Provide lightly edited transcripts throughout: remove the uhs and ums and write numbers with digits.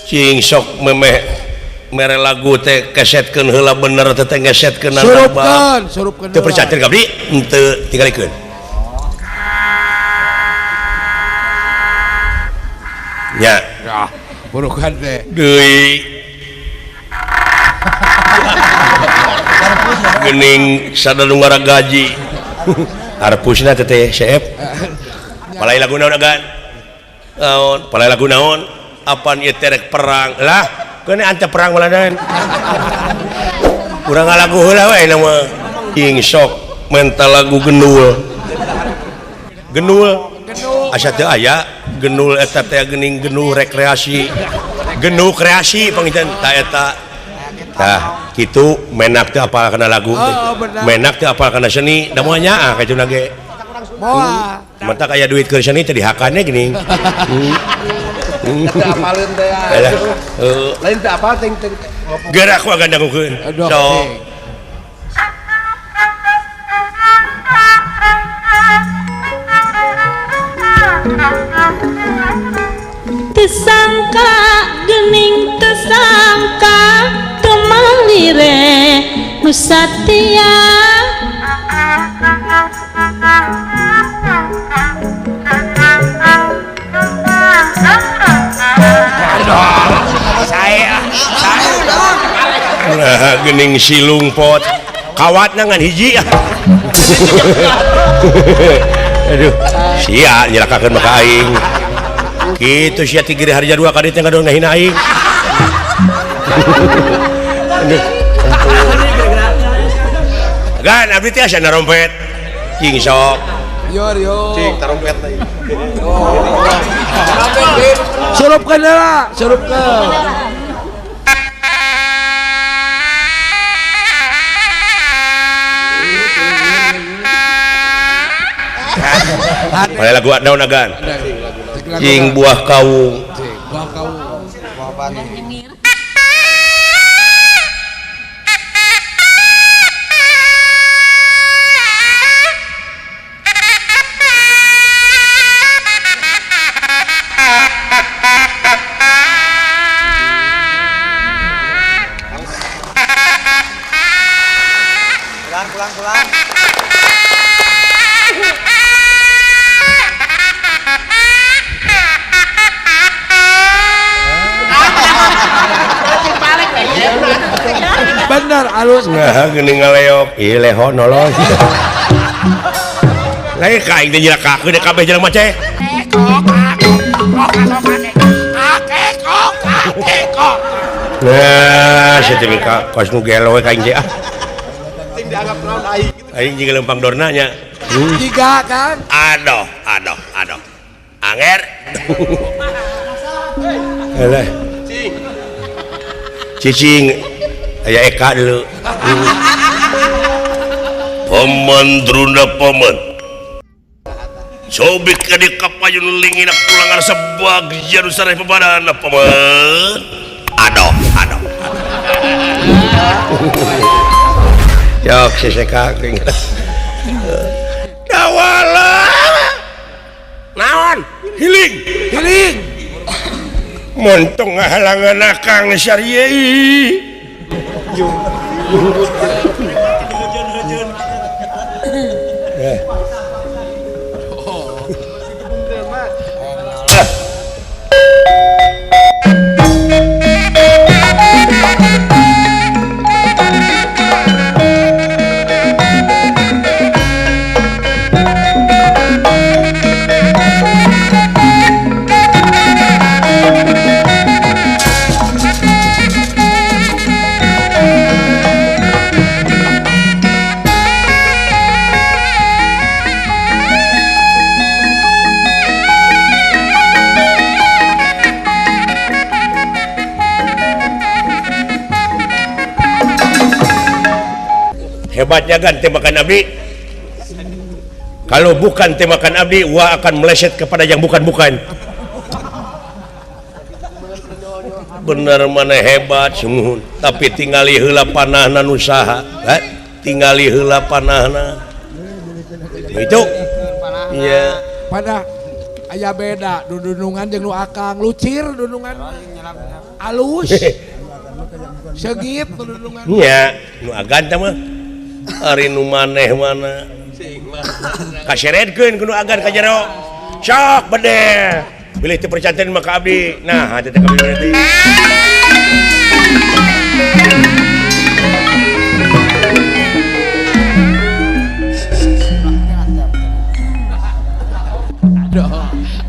Cing sok memeh mere lagu teh kesetkeun heula bener teh teh ngesetkeun Surupkeun, surupkeun. Teu percaya ka abdi henteu tingalikeun. Nya. Ah, burukan teh. Deui. Geuning sadar nu ngaragaji. Arpusna teh teh seep. Palai lagu naon agan? Naon? Palai lagu naon? Apan ieu terek perang lah keun ante perang maladan urang ngalagu heula we nama ing sok mental lagu gendul gendul asa teu aya gendul eta teh geuning gendul rekreasi gendul kreasi panginten ta eta tah kitu menak teu apal kana lagu menak teu apal kana seni da moal nyaah ka cenah ge moal mata aya duit keur seni teh dihakannya geuning. Teu apaleun teh. Lain teu apal ting ting. Gerak ku agan dangukeun. Sok. Tesangka gening tesangka temalire nu satia. Nah, gening silung pot kawatna ngan hiji. Aduh, sia nyelakakeun maka aing. Kitu sia ti Giri Harja 2 ka dieu teh ngadon ngahina aing. Aduh. Gan abdi teh asa narompet. Cing sok. Yo yo. Cing tarompet teh. Surupkeun heula, surupkeun. Palai lagu naon agan? Cing buah kawung. Buah kawung. Buah batu. Pulang, pulang. Bener alus. Nah, geuning ngaleok. Ieu leho nolong. Lain ka aing teh nyelakakeun deuk kabeh jelema teh. Nah, sia teh ka kos nu gelo we ka aing teh ah. Dianggap naon aing. Aing jeung lempang dorna nya. Tiga kan? Aduh, aduh, aduh. Anger. Eleh. Cing. Cicing. Aya Eka dulu. Paman Druna paman. Sobek ka di kapayun lingina pulangan sebagja nu sareh pabadan paman. Aduh, aduh. Yok seseka geuning. Dawala. Naon? Hiling, hiling. Montong ngahalangan akang syari'i. Hebatnya kan tembakan abdi. Kalau bukan tembakan abdi, wah akan meleset kepada yang bukan-bukan. Bener mana hebat sungguh, tapi tingali heula panahna nu saha? Tingali heula panahna. Itu. Iya. Panah. Aya beda dudunungan jeung nu akang lucir dudungan alus. Segit dudungan. Nya, nu agan teh mah. Ari nu maneh mana. Kaseredkeun ku nu agan ka jero. Sok bedeh. Bilih teu percanten mah ka abdi. Nah, teh ka abdi nanti.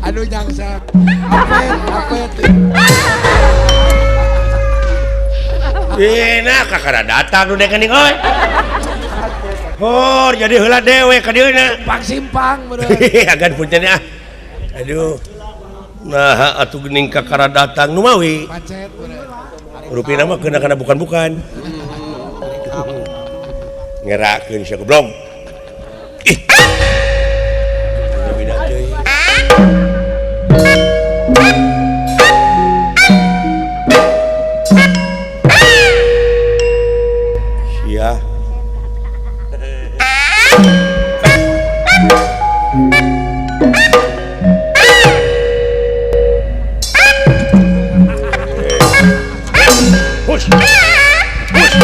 Aduh jangsa. Apet. Nah, kakara datang nu dekening euy. Hor, jadi heula dewe ka dieu na. Simpang simpang bener. Agan punten ah. Aduh. Nah, atuh geuning kakara datang nu mawi. Pacet bener. Rupina mah keuna kana bukan-bukan. Ngerakeun sia goblok. Ih. Beda teuing. Sia. Hush. Hush.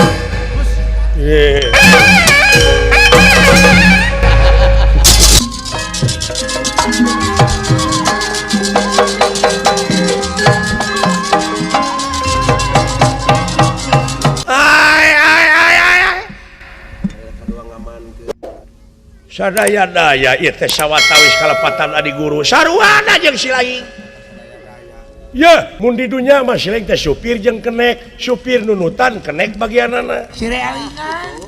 Ai ai ai ai. Sadaya-daya ieu teh sawatawis kalepatan adi guru saruana jeung si laing. Yeuh, mun di dunya mah si laing teh supir jeung kenek, supir nunutan kenek bagianana. Sire alingan.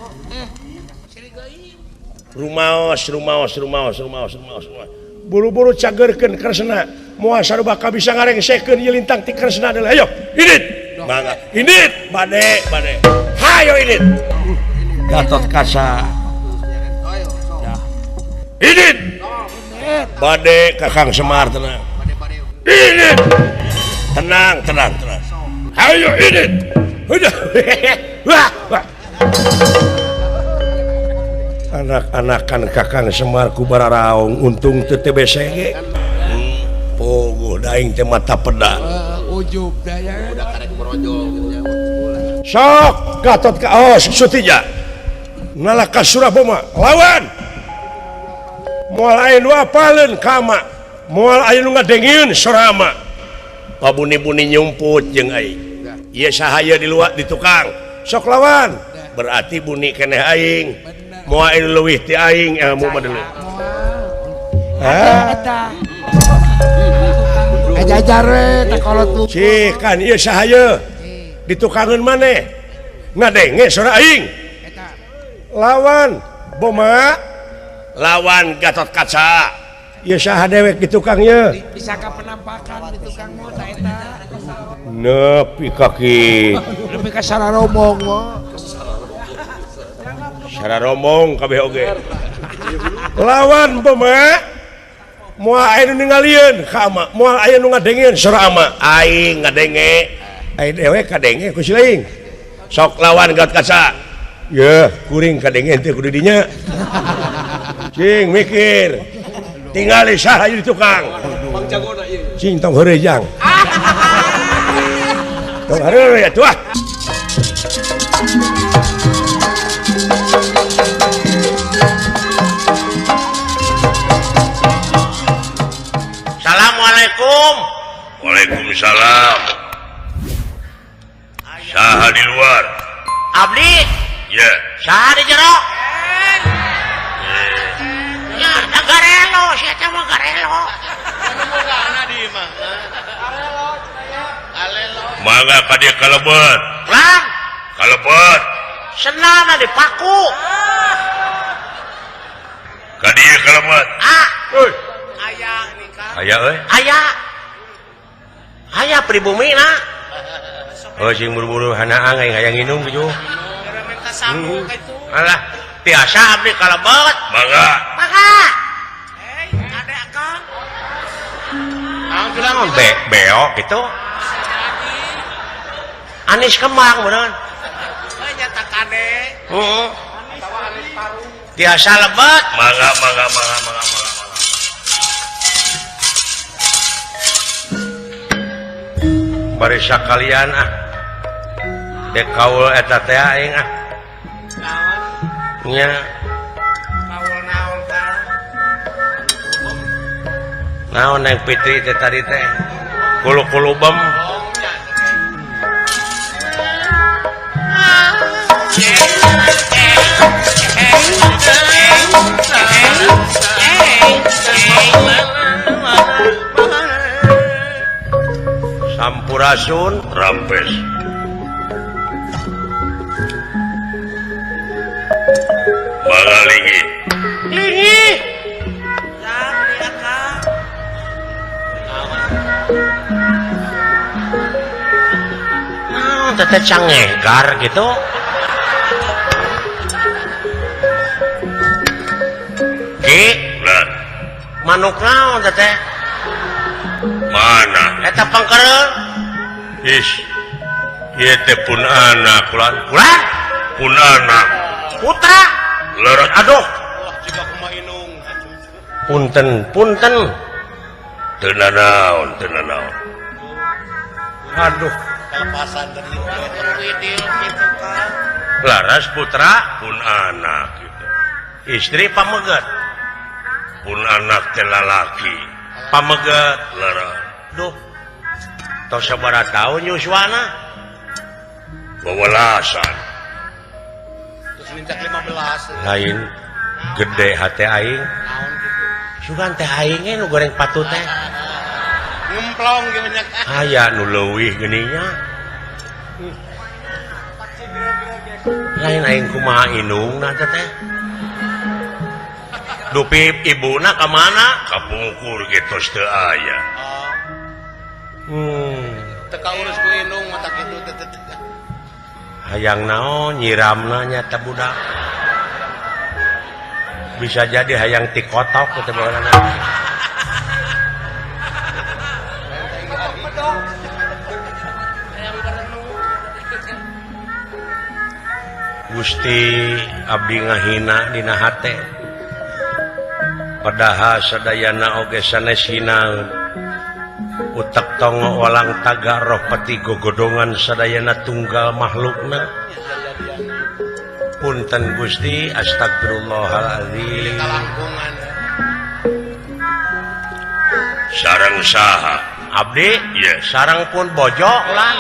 Rumaos rumaos rumaos rumaos rumaos. Buru-buru cageurkeun kresna, moal sarua ka bisa ngarengsekeun ieu lintang ti kresna deui. Ayo, indit. Mangga. Indit, bade, bade. Hayo indit. Gatot Kaca. Indit. Bade Kakang Semar tenang. Indit. Tenang, tenang, tenang. Hayo indit. Udah. Wah, wah. Anak-anakan Kakang Semar ku bararaong untung teu TBC ge. Pogo daing teh mata pedang. Ujub daya. Udah karek merojol gitu ya. Sok Gatot Kaos Sutija. Nalaka Suraboma lawan. Moal aya nu apaleun ka ama, moal aya nu ngadengieun sorama. Pabuni-buni nyumput jeung aing. Ieu saha ieu di luar di tukang. Sok lawan. Berarti buni keneh aing. Moal aya nu leuwih ti aing ilmu mah deuleu. Hah? Eta. Ajajar we teh kolot lu. Cih kan ieu saha ieu? Di tukangeun maneh. Ngadenge sora aing. Eta. Lawan Boma lawan Gatot Kaca. Ieu saha dewek di tukang ieu? Bisa ka penampakan di tukang mah ta eta. Nepi ka kitu. Nepi ka sararomong mah. Sararomong kabeh oge. Lawan Boma moal aya nu ningalieun ka ama, moal aya nu ngadengieun sora ama. Aing ngadenge. Aing dewek kadenge ku si laing. Sok lawan Gatot Kaca. Yeuh, kuring kadenge teh kudu dinya. Cing mikir. Tingali saha ieu di tukang. Mang jagona ieu. Cing tong heureuy jang. Tong heureuy atuh ah. Assalamualaikum. Waalaikumsalam. Saha di luar? Abdi. Ya. Saha di jero? Ya, da garelo, sia teh mah garelo. Mangga ka dieu kalebet. Lang, Kalebet. senana dipaku. Ka dieu kalebet. Ah, Euy, aya nikah. aya euy. Aya. Aya pribumi na. Oh, sing buru-buru hanaang aing hayang nginum kitu. Alah, biasa abdi kalebet. Mangga. Mangga. Hei, ade akang. Naon be beok gitu. Anis kembang beneran. Nyata kade. Heeh. Biasa lebet. Mangga mangga mangga mangga mangga. Parisa kalian ah. Dek kaul eta teh aing ah. Nya. Kaul naon ka? Naon yang Fitri teh tadi teh? Kulu-kulu bem. Sampurasun rampes. Mangga linggih. Linggih. Ya, Kang. Naon teteh cangegar gitu. Ki, lah. Manuk naon teteh? Mana? Eta pangkereul. Is. Ieu teh pun anak kulan. Kulan? Pun anak. Putra. Leres aduh. Punten, punten. Teu nanaon, teu nanaon. Aduh. Kelepasan tadi gitu kan. Laras putra pun anak gitu. Istri pameget. Pun anak teh lalaki. Pameget leres. Duh. Tos sabaraha taun yuswana? Wewelasan. Terus minta 15. Lain gede hate aing. Naon gitu. Sugan teh aing ge nu goreng patut teh. Ngemplong gimana? Aya nu leuwih geuning nya. Lain aing kumaha indungna teh. Dupi ibuna ka mana? Kapungkur ge tos teu aya. Teu kaurus ku indung mah tak kitu teh. Hayang naon nyiramna nya ta budak. Bisa jadi hayang ti kotok teh baheulana. Gusti abdi ngahina dina hate. Padahal sadayana oge sanes hinaeun. Utek tongo walang taga roh peti gogodongan sadayana tunggal makhlukna. Punten Gusti, astagfirullahaladzim. Sareng saha? Abdi? Iya. Sareng pun bojo lan.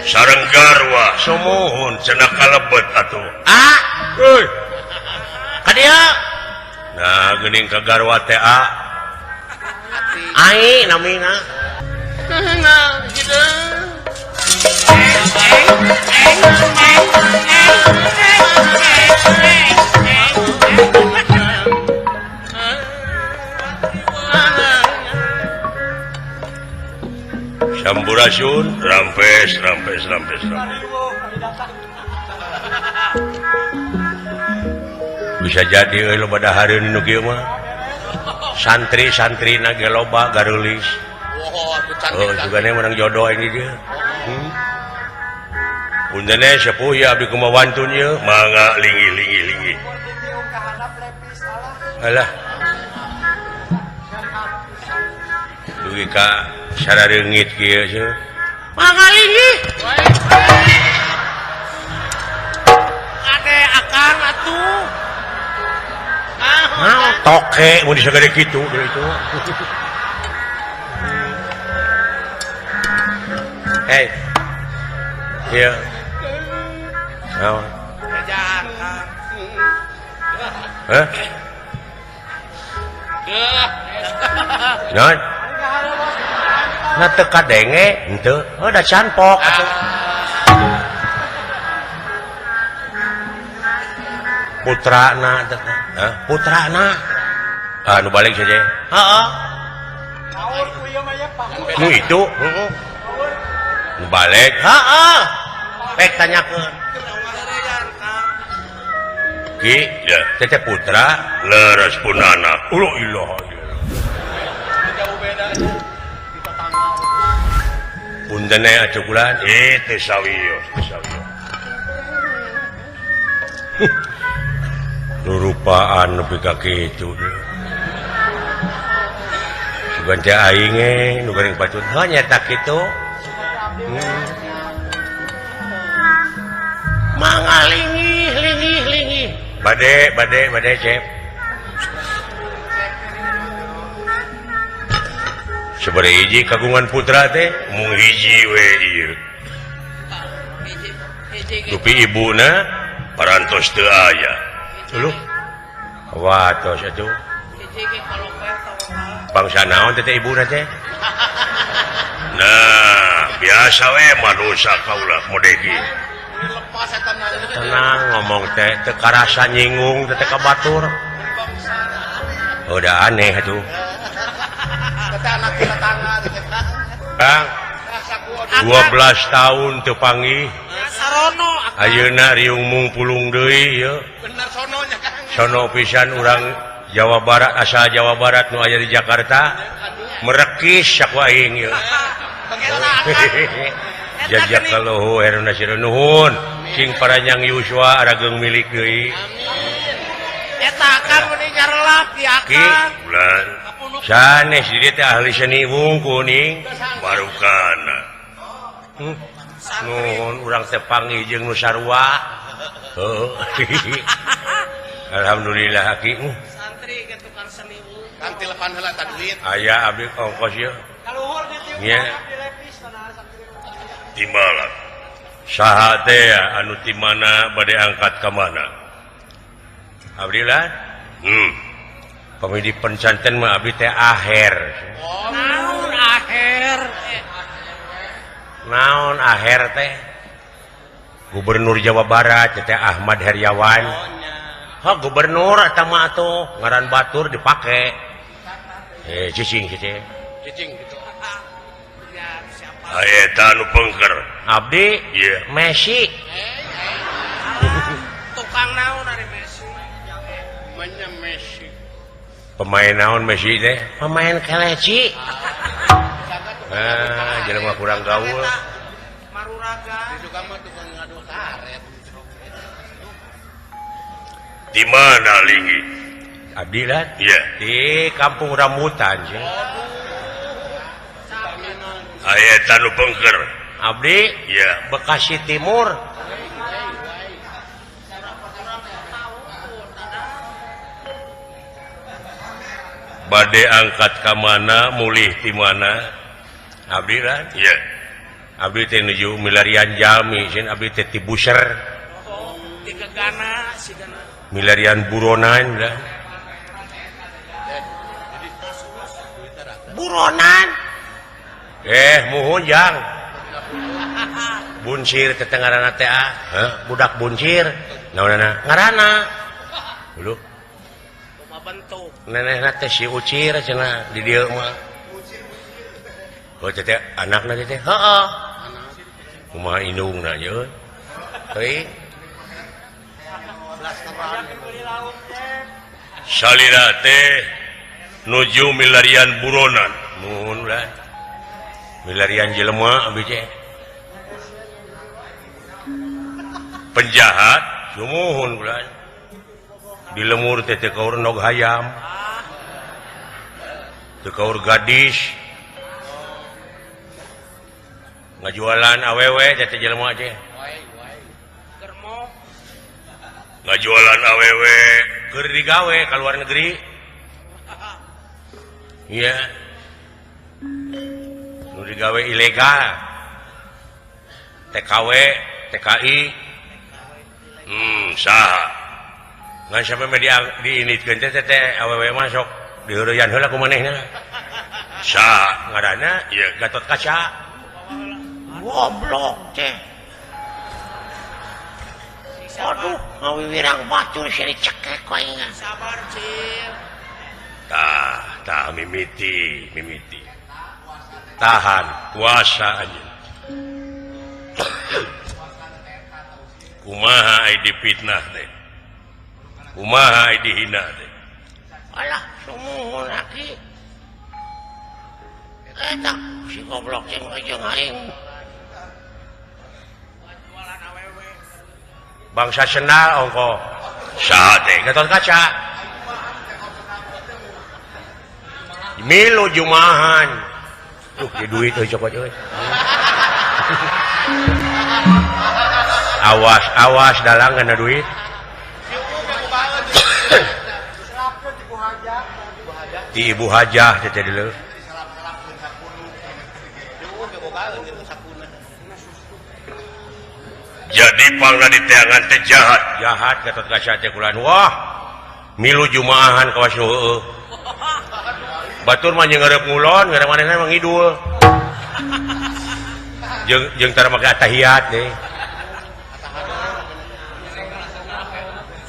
Sareng garwa. Sumuhun cenah kalebet atuh. Ah, euy. Ka dieu. Nah, geuning ka garwa teh ah. Ai namina. Nah, gitu. Sampurasun, rampes, rampes, rampes, rampes. Bisa jadi euy loba dahareun nu kieu mah. Santri-santrina ge loba gareulis. Oh, sugane menang jodoh ini dia. Punten sepuh ya abdi kumaha wantun ieu, mangga linggih linggih linggih. Alah. Dugi ka sarareungit kieu cenah. Mangga linggih. Ade akang atuh. Ah, toke mun disagede kitu deui itu. Hei. Iya. Naon? Hah? Naon? Na teu kadenge henteu. Oh, da canpok atuh. Putrana teh. Hah? Putrana. Ah, nu balik saja. Heeh. Nu itu, heeh. Nu balik. Heeh. Pek tanyakeun. Ki, ya, teteh putra leres pun anak. Ulah ilaha illallah. Punten atuh bulan, teh sawios, teh sawios. Rupaan nepi ka kitu. Sugan teh aing ge nu goreng patut. Heuh nya tak kitu. Mangga lingih lingih lingih. Bade bade bade cep. Sabaraha hiji kagungan putra teh mung hiji we ieu. Dupi ibuna parantos teu aya. Leuh. Watos atuh. Bangsa naon teh ibuna teh? Nah, biasa we manusia kaula modegi. Tenang ngomong teh teu karasa nyinggung teh ka batur. Udah aneh atuh. Kang 12 tahun teu panggih. Ayeuna riung mungpulung deui ieu. Sono pisan urang Jawa Barat asal Jawa Barat nu aya di Jakarta merekis saku aing ieu. Jajak kaluhu Heruna Sirun nuhun sing paranjang yuswa arageung milik deui. Eta akang meni nyarelap di akang. Bulan sanes di dieu teh ahli seni wungkul ning barukana. Nuhun urang teh panggih jeung nu sarua. Heuh. Alhamdulillah aki. Santri ke tukang seni wungkul. Kang telepan heula ta duit. Aya abdi ongkos ieu. Kaluhur di nya. Timbalan. Saha teh anu ti mana bade angkat ka mana? Abdi lah. Pami di pencanten mah abdi teh aher. Naon aher? Naon aher teh? Gubernur Jawa Barat teh Ahmad Heryawan. Ha gubernur eta mah atuh ngaran batur dipake. Cicing cicing. Cicing gitu. Eta nu pengker. Abdi ieu Messi. Tukang naon ari Messi? Manya Messi. Pemain naon Messi teh? Pemain keleci. Ah, jelema kurang gaul. Maruraga. Juga mah tukang ngadu karet. Di mana linggi? Abdi lah. Iya. Di Kampung Rambutan sih. Aya tanu pengker. Abdi? Iya. Bekasi Timur. Bade angkat ka mana, mulih ti mana? Abdi lah. Iya. Abdi teh nuju milarian jalmi, sieun abdi teh ti Buser. Ti Gegana sigana. Milarian buronan lah. Buronan. Muhun jang. Buncir teh ngaranna teh ah. Heuh, budak buncir. Naonana? Ngaranna. Dulu. Kumaha bentuk? Nenehna teh si Ucir cenah di dieu mah. Oh teh anakna teh heeh. Kumaha indungna ye? Heuy. Salira teh nuju milarian buronan. Nuhun lah. Milarian jelema abdi teh. Penjahat sumuhun bulan. Di lemur teh teu kaur nog hayam. Teu kaur gadis. Ngajualan awewe teh jelema teh. Ngajualan awewe keur digawe ka luar negeri. Iya. Nu digawe ilegal. TKW, TKI. Saha. Ngan sampe media diinitkeun teh teh awewe mah sok diheureyan heula ku manehna. Saha ngaranna? Ieu Gatot Kaca. Goblok teh. Aduh, ngawiwirang batur sia dicekek ku aing. Sabar, Cil. Tah, tah mimiti, mimiti. Tahan puasa anjeun. Kumaha ai dipitnah teh? Kumaha ai dihina teh? Alah, sumuhun aki. Eta si goblok jeung jeung aing. Bangsa sendal ongko. Saha teh Gatot Kaca. Milu jumahan. Duh, di duit euy cokot euy. Awas awas dalang ngana duit. Ti Ibu Hajah teh teh deuleu. Jadi pangna diteangan teh jahat. Jahat Gatot Kaca teh kulan. Wah, milu jumaahan kawas nu heueuh. Batur mah jeung ngareup ngulon, ngareup manehna mah ngidul. Jeung jeung tara make atahiyat deh.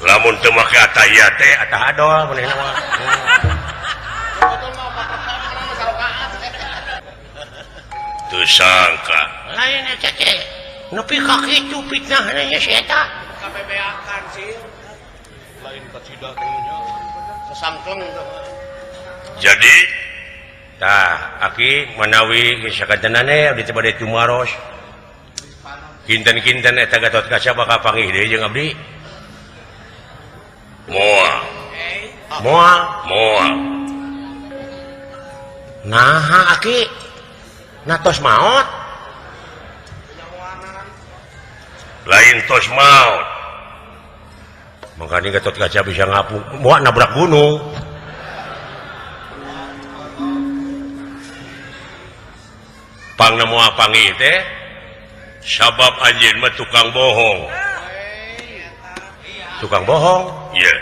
Lamun teu make atahiyat teh atahadol manehna mah. Teu sangka. Lain eta teh. Nepi ka kitu fitnahna nya si eta. Kabebeakan sih. Lain kacida teh nya. Sasangkleng teh. Jadi tah aki manawi geus sakantenane abdi teh bade tumaros. Kinten-kinten eta Gatot Kaca bakal panggih deui jeung abdi. Moal. Moal, moal. Naha aki? Natos maot? Lain tos maot. Makanya Gatot Kaca bisa ngapung, moal nabrak gunung. Pangna moal panggih teh sabab anjeun mah tukang bohong. Tukang bohong? Iya.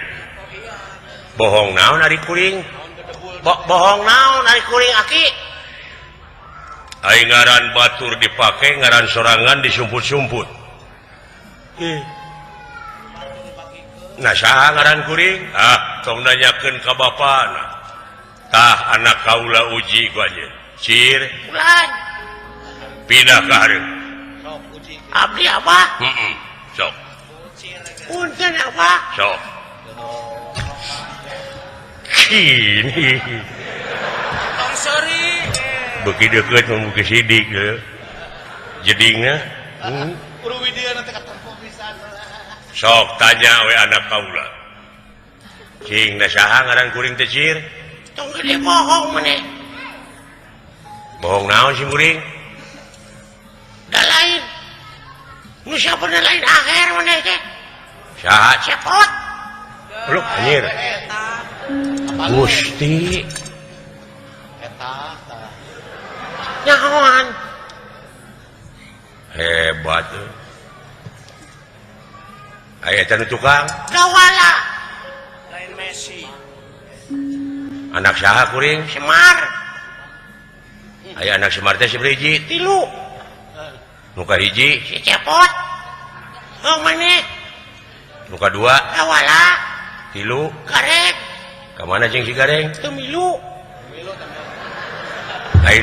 Bohong naon ari kuring? Bohong naon ari kuring aki? Ai ngaran batur dipake, ngaran sorangan disumput-sumput. Nah saha ngaran kuring? Ah, tong nanyakeun ka bapana. Tah anak kaula uji ku anjeun. Cir. Ulan. Pindah ka hareup. Abdi apa? Heeh. Sok. Punten apa? Sok. Kini. Tong seuri. Beuki deukeut mah beuki sidik deui. Jedingna. Uruwi dia nanti katempo pisan. Sok tanya we anak kaula. Cing da saha ngaran kuring teh Cir? Tong gede bohong maneh. Bohong naon sih kuring? Da lain. Nu sabenerna lain akhir maneh teh. Saha? Cepot. Lu anjir. Gusti. Eta tah. Nyahoan. Hebat. Aya eta nu tukang. Gawala. Lain Messi. Anak saha kuring? Semar. Aya anak Semar teh sabaraha? 3. Nu kahiji si Cepot. Oh maneh? Nu kadua Gawala. 3. Gareng. Ka mana jeung si Gareng? Teu milu. Aya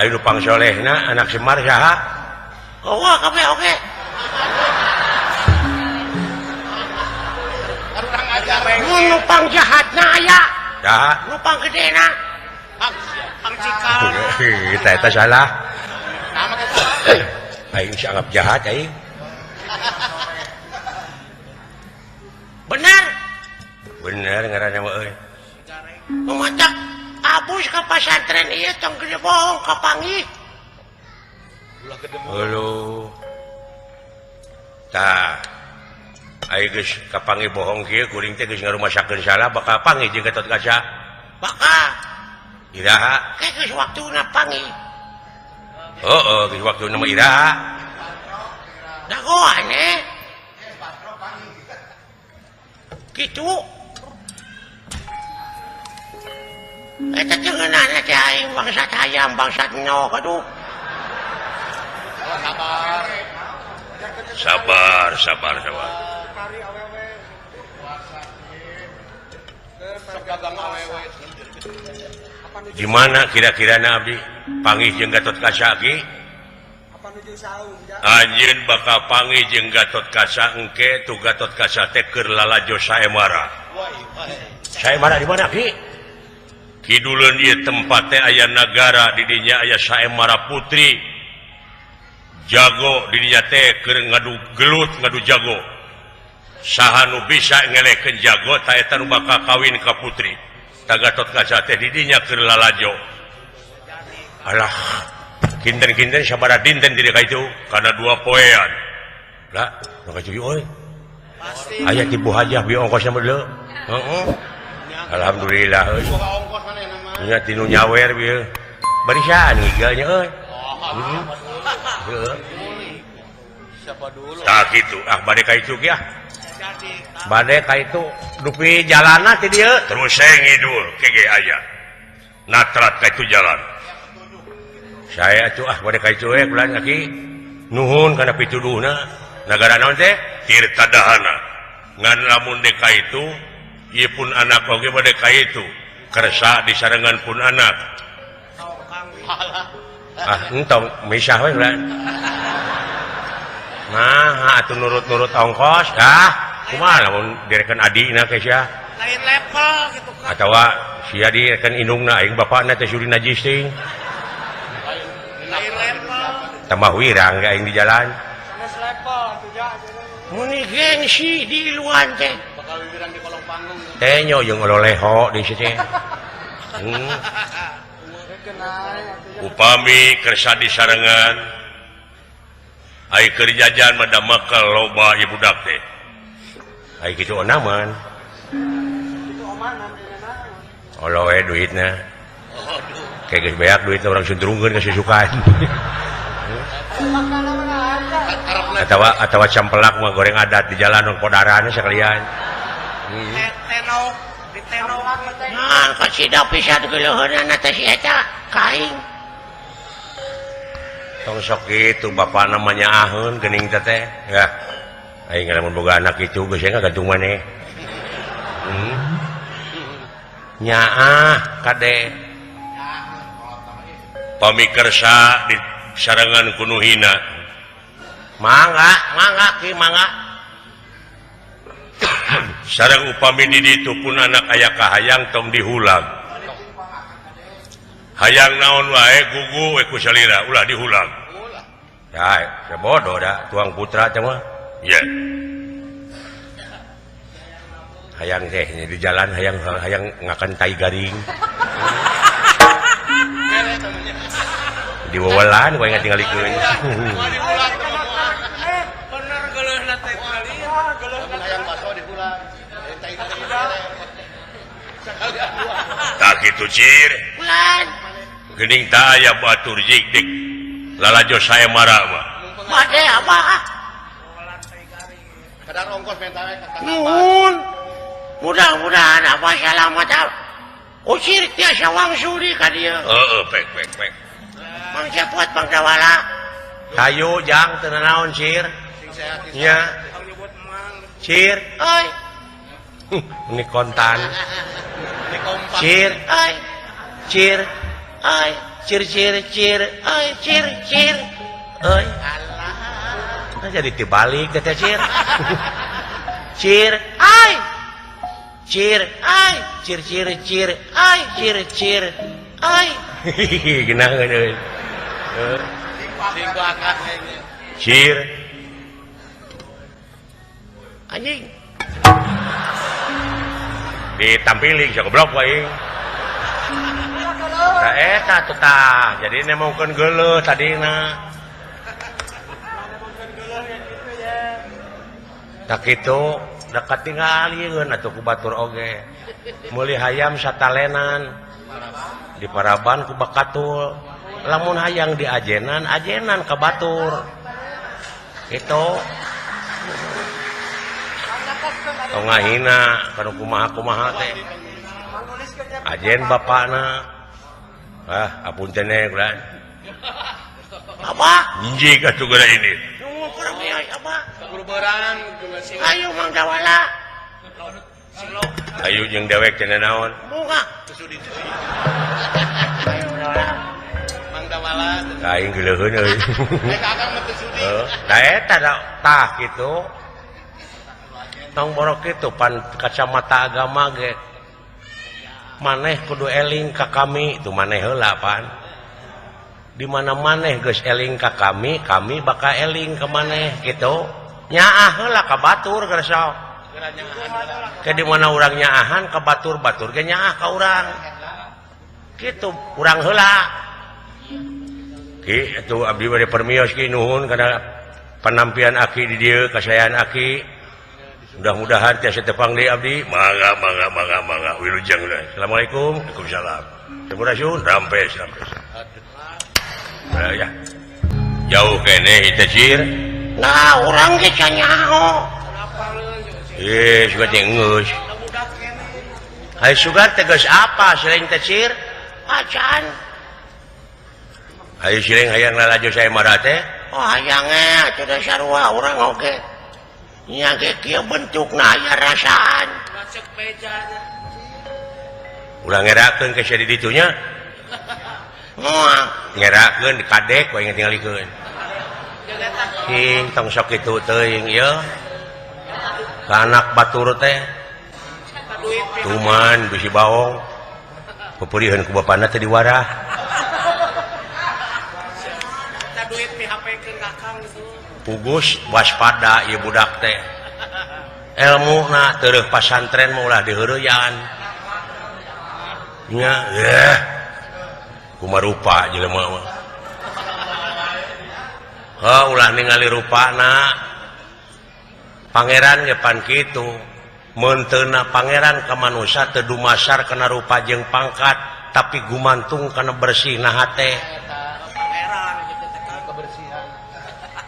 nu pang solehna anak Semar saha? Gowa kabeh oge. Mun nu pang jahatna aya. Saha? Nu pang gedena. Pang cikal. Eta eta salah. Aing si anggap jahat aing. Bener. Bener ngaranna mah euy. Mamatak abus ka pasantren ieu tong gede bohong ka panggih. Halo. Tah. Aing geus kapanggih bohong kieu kuring teh geus ngarumasakeun salah bakal panggih jeung Gatot Kaca. Bakal. Iraha? Ke geus waktuna panggih. Heeh, geus waktuna mah iraha. Dagoan eh. Kitu. Eta teh ngeunahna teh aing bangsat hayam bangsat nok aduh. Sabar. Sabar, sabar, sabar. Di mana kira-kira na abdi panggih jeung Gatot Kaca ki? Anjeun bakal panggih jeung Gatot Kaca engke tu Gatot Kaca teh keur lalajo Saemara. Saemara di mana ki? Kiduleun ieu tempat teh aya nagara di dinya aya Saemara Putri. Jago di dinya teh keur ngadu gelut ngadu jago. Saha nu bisa ngelehkeun jago ta eta nu bakal kawin ka putri. Ta Gatot Kaca teh di dinya keur lalajo. Alah. Kinten-kinten sabaraha dinten di ka itu kana dua poean. Lah, nu ka euy. Aya ti Bu Hajah bi ongkosna mah deuleu. Heeh. Alhamdulillah euy. Nya tinu nyawer bieu. Barisan ngigalnya euy. Heeh. Tah kitu ah bade ka itu ge ah. Bade ka itu dupi jalanna ti dieu terus ngidul kege aya. Natrat ka itu jalan. Saya atuh ah bade ka itu we bulan kaki nuhun kana pituduhna. Nagara naon teh? Tirta Dahana. Ngan lamun deka itu ieu pun anak oge bade ka itu. Kersa disarengan pun anak. Ah entong misah we lah. Nah, atuh nurut-nurut ongkos ah kumaha lamun direken adina ke sia. Lain level gitu kan. Atawa sia direken indungna aing bapakna teh suri najis teuing. Lain level. Tambah wirang ge aing di jalan. Sanes level atuh ja. Muni gengsi di luan teh. Bakal wirang di kolong panggung. Teh nyo jeung ololeho di situ. Upami kersa disarengan ai keur jajan mah da makal loba ieu budak teh. Ai kitu onaman. Olo we duitna. Kayak geus beak duitna urang sundrungkeun ka susukan. Atawa campelak mah goreng adat di jalan nong podarana sakalian. Tenok di tenok. Nah, kasida pisan geuleuheunana teh si eta ka aing. Tong sok kitu bapak namanya aheun geuning teh teh. Ya. Aing lamun boga anak kitu geus ngagantung maneh. Nyaah kade. Pamikersa di sarengan ku nu hina. Mangga, mangga ki mangga. Sareng upami di ditu pun anak aya kahayang tong dihulang. Hayang naon wae gugu we ku salira ulah dihulang. Ya, bodoh dah tuang putra teh mah. Iya. Hayang teh di jalan hayang hayang ngakan tai garing. Diwewelan we ngatinggalikeun. Bener geuleuhna teh kali. Hayang baso dihulang. Tai teh. Tak kitu cir. Ulan. Geuning tah aya batur jikdik. Lalajo saya marah mah. Bade abah. Kadar ongkos menta we ka Nuhun. Mudah-mudahan abah salamat. Usir tiasa wangsuri ka dieu. Heeh, pek pek pek. Mang Cepot Mang Dawala. Hayu jang teu nanaon sir. Nya. Sir, euy. Ini kontan. Cir, euy. Cir, euy. Cir cir cir, euy cir cir. Euy. Alah. Nah, jadi tibalik teh cir. Cir, euy. Cir, euy. Cir cir cir, euy. Cir cir, euy. Geunaheun euy. Cir. Anjing. Ditampiling sia goblok wae. Nah eta tuh tah, jadi nemongkeun geuleuh tadina. Tak kitu dekat tingalieun atuh ku batur oge. Meuli hayam satalenan. Di paraban ku bakatul. Lamun hayang diajenan, ajenan ka batur. Kitu. Tong ngahina kanu kumaha-kumaha teh. Ajen bapakna. Ah, apunten we ulah. Abah, Injik atuh geura ini. Nuhun kurang mios abah. Kudu beurang Ayo Mang Dawala. Ayo jeung dewek teh naon? Bunga. Ayo Dawala. Mang Dawala. Aing geuleuheun euy. Eh ka akang mah teu sudi. Heuh, da eta tah kitu. Tong borok kitu pan kacamata agama ge. Maneh kudu eling ka kami, itu maneh heula pan. Di mana maneh geus eling ka kami, kami bakal eling ka maneh kitu. Nyaah heula ka batur geus sok. Ke di mana urang nyaahan ka batur, batur ge nyaah ka urang. Kitu urang heula. Ki atuh abdi bade permios ki nuhun kana penampilan aki di dieu kasayaan aki. Mudah-mudahan tiasa tepang deui abdi. Mangga mangga mangga mangga wilujeng. Assalamualaikum. Waalaikumsalam. Sampurasun rampes rampes. Nah, ya. Jauh keneh ieu cir. Nah, urang ge canyaho. Eh, sugan teh geus. Hai sugan teh geus apa selain teh cir? Acan. Hayu siring hayang lalajo saya marah teh. Oh hayang atuh da sarua urang oge. Nya ge kieu bentukna aya rasaan. Ulah ngerakeun ke sia di ditu nya. Moal ngerakeun kadek we tingalikeun. Sing tong sok kitu teuing ieu. Ka anak batur teh. Tuman bisi baong. Peperihan ku bapana teh diwarah. Pugus waspada ieu budak teh. Elmuna tereuh pasantren mah ulah diheureyan. Nya eh kumarupa jelema mah. Heuh ulah ningali rupana. Pangeran ge pan kitu. Meunteuna pangeran ka manusa teu dumasar kana rupa jeung pangkat, tapi gumantung kana bersihna hate.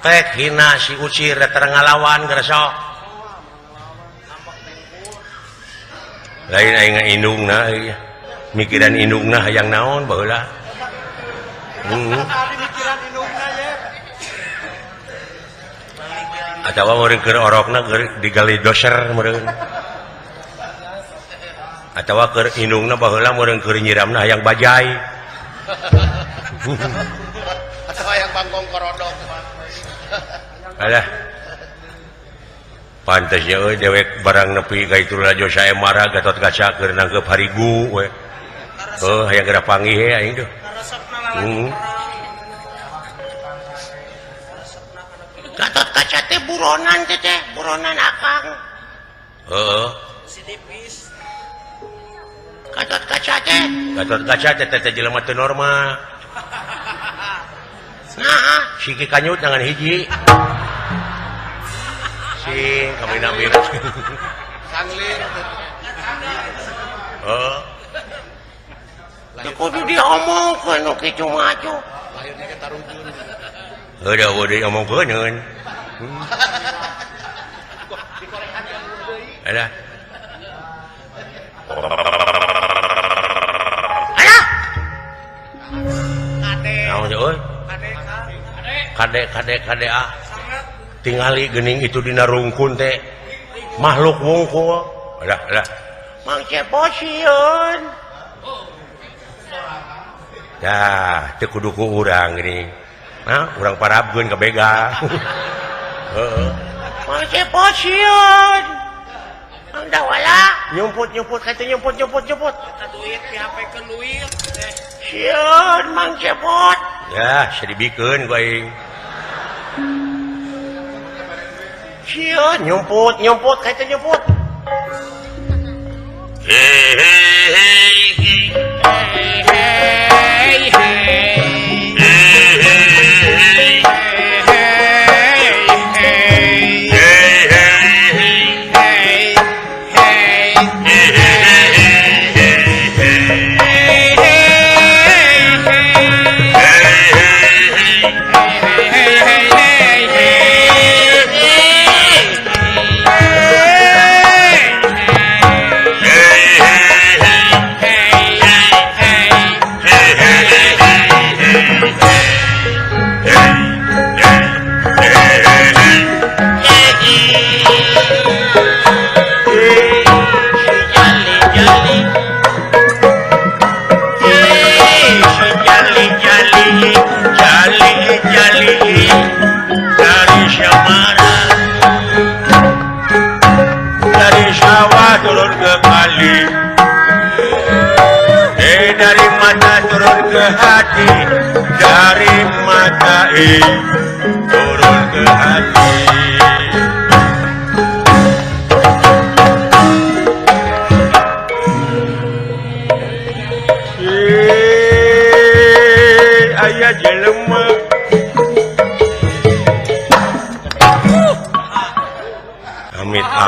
Tek hina si ucir datang ngalawan geresok. Lain aing indungna mikiran indungna hayang naon baheula. Mikiran indungna ye. Atawa meureun keur orokna keur digali doser meureun. Atawa keur indungna baheula meureun keur nyiramna hayang bajai. Atawa hayang bangkong korodok. Alah. Pantes ya euy dewek barang nepi ka itu lalajo sae marah Gatot Kaca keur nangkep harigu we. Heuh hayang geura panggih he aing tuh. Gatot Kaca teh buronan teh teh, buronan akang. Heeh. Gatot Kaca teh. Gatot Kaca teh teh jelema teu normal. Nah, siki kanyut tangan hiji. Sing kami-nami. Sanglir. Heeh. Teu kudu diomongkeun nu kitu mah atuh. Lahirnya ke tarujun. Heuh da eueuh diomongkeun heun. Alah. Alah. Kade. Naon euy? Kade kade kade ah. Tingali geuning itu dina rungkun teh. Makhluk wungkul. Alah alah. Mang Cepot sieun. Dah, teu kudu ku urang geuning. Nah, urang parabkeun ka begal. Heeh. Mang Cepot sieun. Mang Dawala nyumput-nyumput ka teh nyumput nyumput nyumput. Eta duit dihapekeun duit. Sieun Mang Cepot. Ya, sedibikeun ku aing. Sieun nyumput nyumput ka teh nyumput. Hei hei hei. Hei hei. Turun ke kali, dari mata turun ke hati, dari mata turun ke hati. Ayah jelema.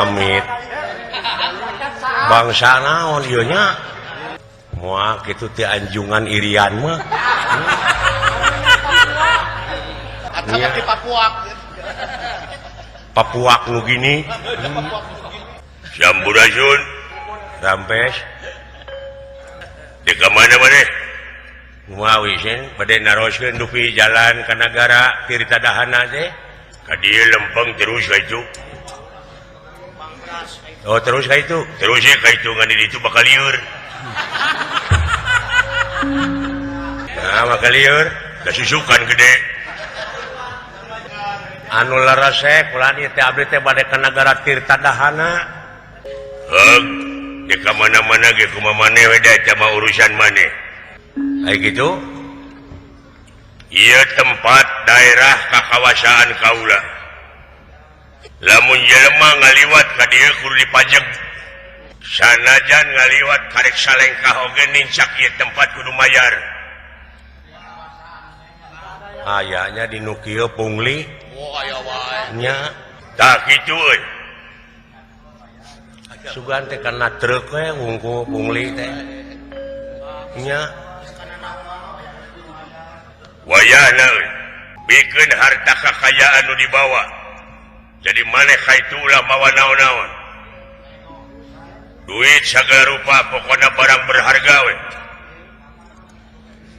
Amit bangsa naon ieu nya moal kitu teh anjungan Irian mah. Atau di Papua. Papua nu gini. Sampurasun. Rampes. Di ka mana maneh? Kumaha sieun bade naroskeun dupi jalan ka nagara Tirta Dahana teh. Ka dieu lempeng terus ka itu. Oh terus ka itu. Terus ye ka itu ngan di ditu bakal lieur. Nah bakal lieur, da susukan gede. Anu larasek ulah ieu teh abdi teh bade ka nagara Tirta Dahana. Heug, di ka mana-mana ge kumaha maneh we da eta mah urusan maneh. Ai kitu? Ieu tempat daerah kakawasaan kaula. Lamun jelema ngaliwat ka dieu kudu dipajeg. Sanajan ngaliwat karek salengkah oge nincak ieu tempat kudu mayar. Ayanya di nu kieu pungli. Oh aya wae. Nya tah kitu euy. Sugan teh kana truk we wungku pungli teh. Nya wayahna euy bikeun harta kakayaan nu dibawa. Jadi maneh ka itu ulah mawa naon-naon. Duit sagala rupa pokona barang berharga we.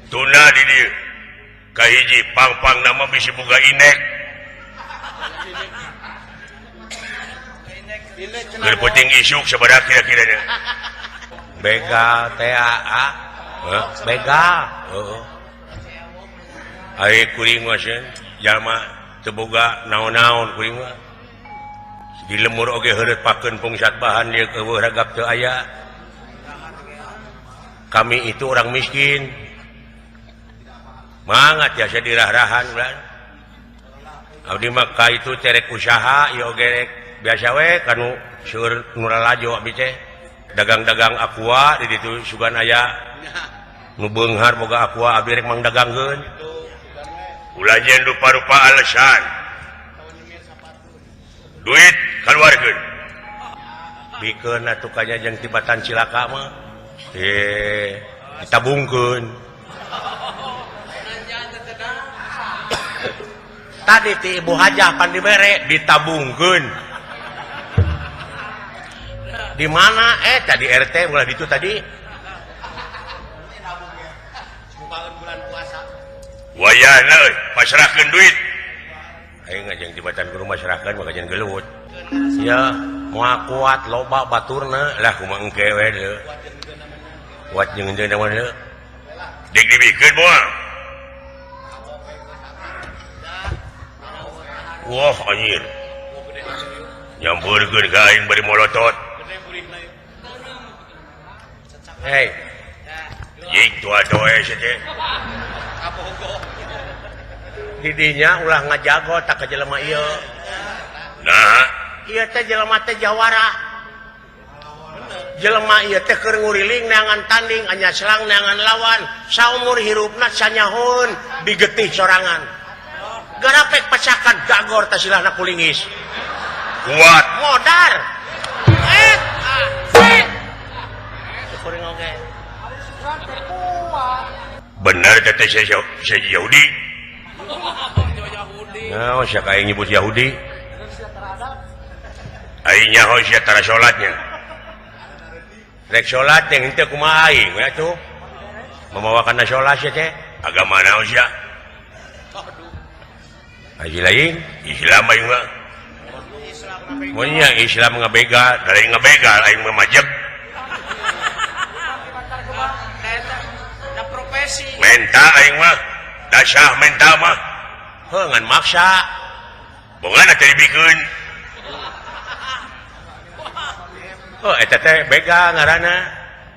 Tuna di dieu. Kahiji pang-pang nama bisi boga inek. Keur penting isuk sabaraha kira-kiranya. Begal TAA. Heuh, begal. Heuh. Ai kuring mah sieun jalma teu boga naon-naon kuring mah. Di lemur oge heureut pakeun pungsat bahan ieu eueuh ragap teu aya. Kami itu orang miskin. Mangga tiasa dirah-rahan ulah. Abdi mah ka itu terek usaha ieu oge rek biasa we kanu seueur nu lalajo abdi teh. Dagang-dagang aqua di ditu sugan aya nu beunghar boga aqua abdi rek mangdagangkeun. Ulah nyeun rupa-rupa alasan. Duit kaluarkeun. Bikeun atuh ka nya jeung tibatan cilaka mah. Ditabungkeun. Tadi ti Ibu Hajah pan dibere ditabungkeun. Di mana? Tadi RT ulah ditu tadi. Wayahna euy, pasrahkeun duit. Aing ngajeng jembatan guru masyarakat mah kajian gelut. Ya, moal kuat loba baturna lah kumaha engke we deui. Kuat jeung henteu naon deui. Dek dibikeun moal. Wah anjir. Nyampeurkeun ka aing bari molotot. Hei. Jik tua doe sia teh. Didinya ulah ngajago tak ke jelema ieu. Nah, ieu teh jelema teh jawara. Jelema ieu teh keur nguriling neangan tanding, anya selang neangan lawan, saumur hirupna sanyahun digetih sorangan. Garapek pacakan gagor tasilahna kulingis. Kuat modar. Kuring oge. Bener teh saya Yahudi. Nah, siapa yang nyebut Yahudi? Aing nyaho sia tara salatnya. Rek salat yang henteu kumaha aing we atuh. Mamawa kana salat sia teh. Agama naon sia? Haji lain, Islam aing mah. Mun nya Islam ngabegal, da lain ngabegal aing mah majeg. Menta aing mah, dasah menta mah. Heuh ngan maksa. Bongana teh dibikeun. Oh eta teh begal ngaranna.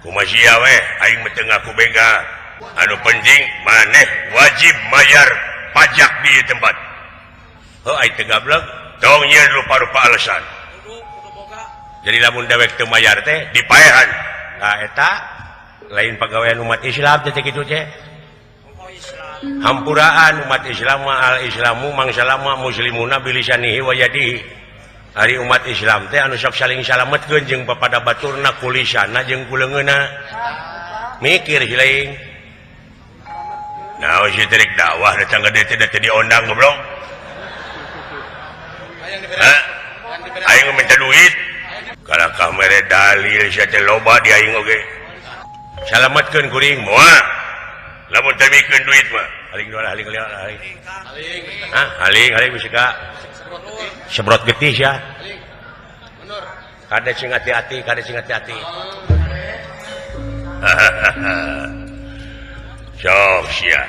Kumaha sia we aing mah teu ngaku begal. Anu penting maneh wajib mayar pajak di tempat. Heuh aing teu gablek, tong nyieun rupa-rupa alasan. Jadi lamun dewek teu mayar teh dipaehan. Nah eta lain pagawean umat Islam teh kitu teh. Hampuraan umat Islam mah al Islamu mangsalama muslimuna bilisanihi wa yadihi. Ari umat Islam teh anu sok saling salametkeun jeung papada baturna kulisana jeung kuleungeuna. Mikir hilaing. Nah, si rek dakwah datang ka dieu teh diondang goblok. Hah? Aing minta duit. Kalakah mere dalil sia teh loba di aing oge. Salametkeun kuring moal. Lamun teu mikeun duit mah, haling doa haling haling. Hah, haling haling bisa ka. Sebrot getih ya. Kade sing hati-hati, kade sing hati-hati. Sok sia.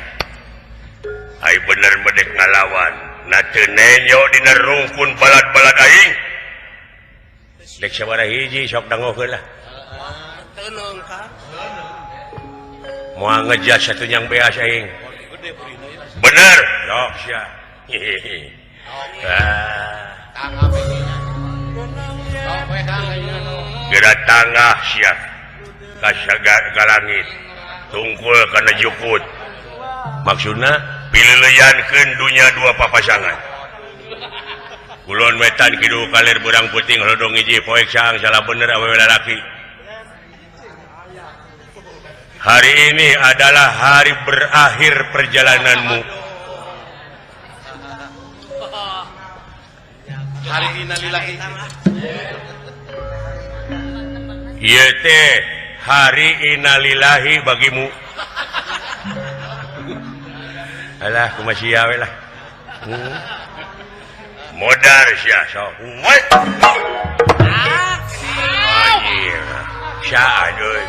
Ai bener bedek ngalawan. Na teu nenyo dina rungkun balad-balad aing. Dek sabaraha hiji sok dangokeun lah. Moal ngejas satu yang beas aing. Bener, sok sia. Gerak tangah sia ka langit tungkul kana jukut maksudna pileuleyankeun dunya dua papasangan kulon wetan kidul kaler burang puting hodong hiji poek saang salah bener awewe lalaki. Hari ini adalah hari berakhir perjalananmu. Hari innalillahi. Ieu teh hari innalillahi bagimu. Alah kumaha sia we lah. Modar sia sok. Anjir. Sia aduh.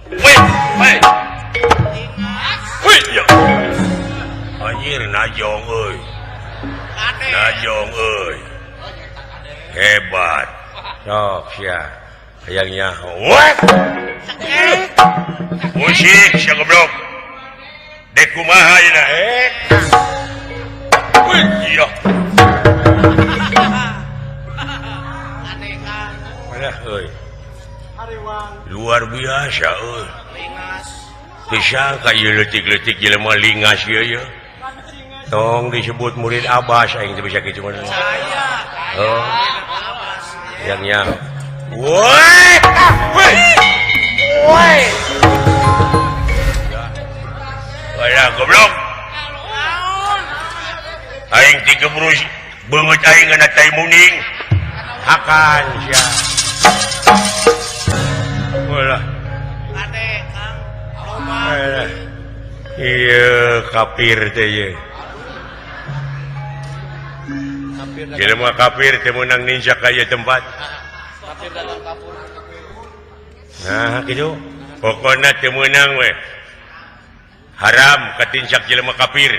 Weh, weh. Weh, ya. Anjir najong euy. Najong euy. Hebat. Sok sia. Hayang nyaho. Weh. Musik sia goblok. Dek kumaha ayeuna eh. Weh, iya. Alah euy. Luar biasa euy. Teu sangka ieu leutik-leutik jelema lingas ieu ye. Tong disebut murid Abbas aing teu bisa kitu mah. Oh. Yang nyaho. Woi! Woi! Woi! Alah goblok. Aing ti gebrus beungeut aing ngana tai muning. Hakan sia. Walah. Kade Kang. Loba. Ieu kafir teh ieu. Jelema kafir teh meunang ninja ka ieu tempat. Kafir dalam kapur. Nah, kitu. Pokona teu meunang we. Haram katincak jelema kafir.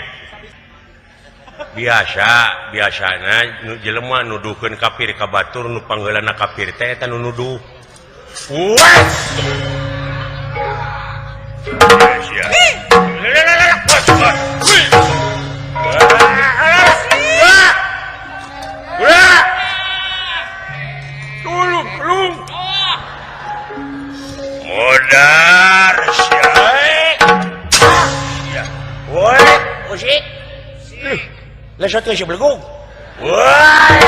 Biasa, biasana nu jelema nuduhkeun kafir ka batur nu pangheulana kafir teh eta nu nuduh. Wah. Sia. Tulung, tulung. Modar sia. Woi, usik. Lesot ke sebelgung. Woi.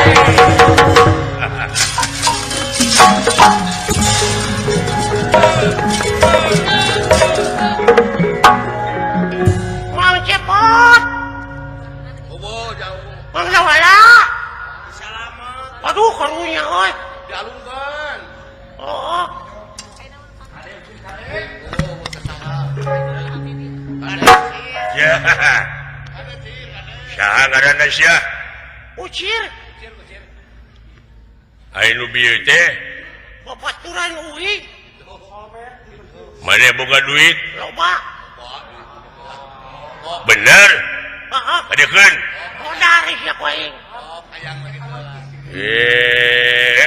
Mau cepot. Bobo jauh. Mangga wala. Salamet. Aduh karunya euy. Dialungkeun. Oh. Ya. Saha ngaranna sia? Ucir. Ai nu bieu teh? Babaturan uing. Mane boga duit? Loba. Bener? Heeh. Adekeun. Modar sia ku aing. Eh.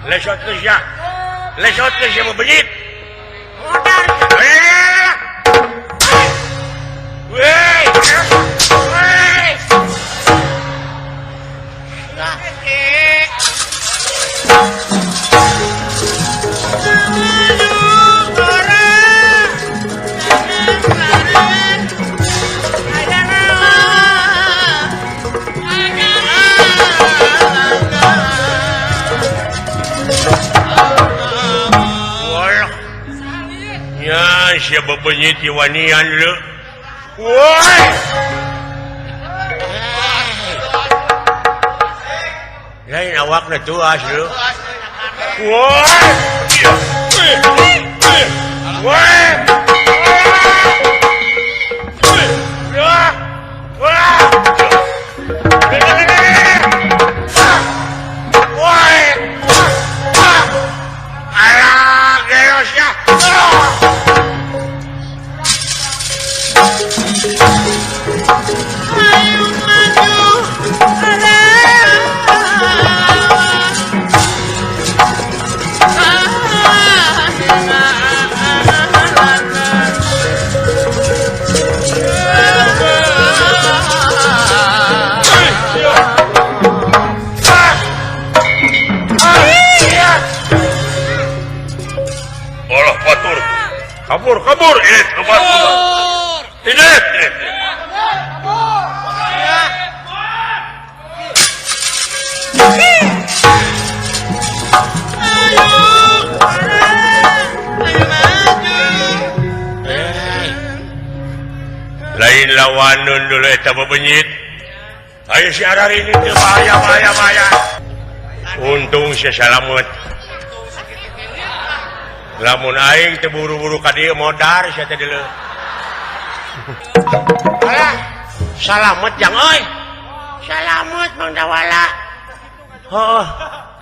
Lesot ke sia. Lesot ke sia bebenyit. Modar. Weh. Weh. Aduh, orang. Nah, sia bebenyit wanian leu. Woi. Lain awakna tuas leu. Woi. Woi. Kabur, kabur, ini kabur. Ini. Lain lawanun dulu eta bebenyit. Ayo si arar ini teu bahaya, bahaya, bahaya. Untung si salamet. Lamun aing teu buru-buru ka dieu modar sia teh deuleu. Alah, salamet jang euy. Salamet Mang Dawala. Heuh.